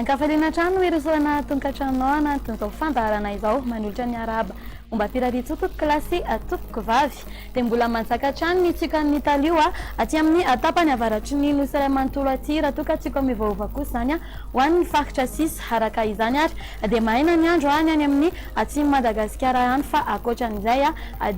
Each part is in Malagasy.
Ankafaliana hatrany no irosoana tonkatranonao anatin'izao fandaharana izao manolotra ny arahaba momba firariantsoa tompoko lahy sy tompoko vavy. Dia mbola manjaka hatrany ny tsiokan'ny talio aty amin'ny tapany avaratry ny nosy iray manontolo aty raha toa ka tsioka miovaova kosa izany ho an'ny faritra sisa. Araka izany ary dia maina ny andro any amin'ny atsimon'i Madagasikara any fa ankoatran'izay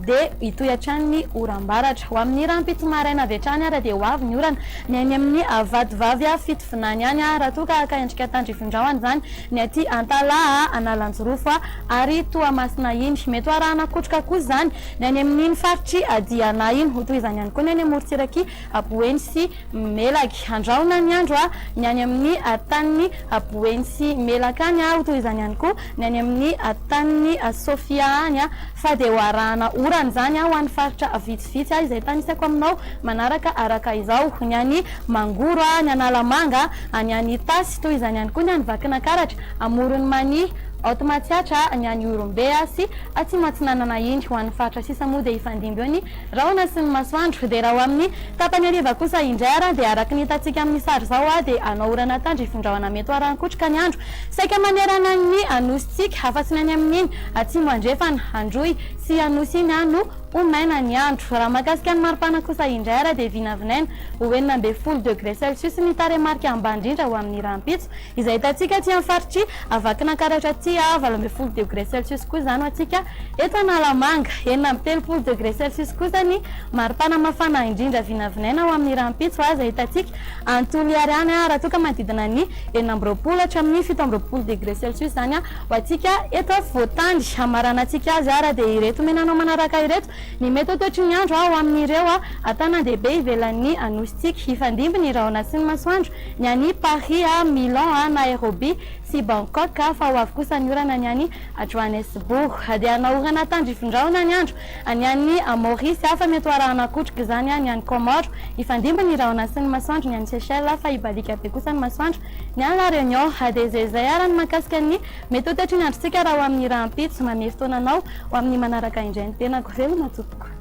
dia hitohy hatrany ny oram-baratra. Ho amin'ny rahampitso maraina avy hatrany ary dia ho avy ny orana ny any amin'ny Vatovavy Fitovinany any raha toa ka haka endrika tandrifindrahona izany ny aty Antalaha, Analanjirofo ary Toamasina iny. Mety ho arahana kotroka kosa izany ny any amin'iny faritr'i Diana iny. Ho toy izany ihany koa ny any amorontsirak'i Boeny sy Melaky. Andrahona ny andro ny any amin'ny tanin'i Boeny sy Melaka any, ho toy izany ihany koa ny any amin'ny tanin'i Sofia any, fa dia ho arahana orana izany ho an'ny faritra vitsivitsy izay tanisako aminao manaraka araka izao, ny any Mangoro, ny Analamanga, ny any Itasy, toy izany ihany koa ny any Vakinankaratra, Amoron'i Mania, Haute Matsiatra, ny any Ihorombe sy Atsimo Atsinanana iny. Ho an'ny faritra sisa moa dia hifandimby eo ny Rahona sy ny masoandro. Dia raha ho amin'ny tapany hariva kosa indray ary dia araka ny hitantsika amin'ny sary izao dia hanao orana tandrifindrahona mety ho arahin-kotroka ny andro saika manerana ny Nosintsika afa-tsy ny any amin'iny atsimo andrefana, Androy sy Anosy iny no ho maina ny andro. Raha mahakasika ny maripana kosa indray ary dia vinavinaina ho 16 degré celsius ny tarehimarika ambany indrindra ho amin'ny rahampitso Izay hitantsika aty amin'ny faritr'i Vakinankaratra aty, 18 degré celsius koa izany ho antsika eto Analamanga. 36 degré celsius kosa ny maripana mafana indrindra vinavinaina ho amin'ny rahampitso, izay hitantsika any Toliary any, raha toa ka manodidina ny 26 hatramin'ny 27 degré celsius izany ho antsika eto afovoan-tany. Hamaranantsika azy ary dia ireto omenanao manaraka ireto ny mety ho toetry ny andro ho amin'ireo tanàn-dehibe ivelan'ny Nosintsika. Hifandimby ny rahona sy ny masoandro Ny any Paris, Milan, Nairobi sy Bangkok fa ho avy kosa ny orana ny any Johannesburg. Dia hanao orana tandrifindrahona ny andro ny any Maurice fa mety ho arahana kotroka izany ny any Comores. Hifandimby ny rahona sy ny masoandro ny any Seychelles fa hibaliaka be kosa ny masoandro ny any La Réunion. Dia izay izay ary ny mahakasika ny mety ho toetry ny androntsika raha ho amin'ny rahampitso. Manome fotoana anao ho amin'ny manaraka indray ny tenako. Veloma tompoko.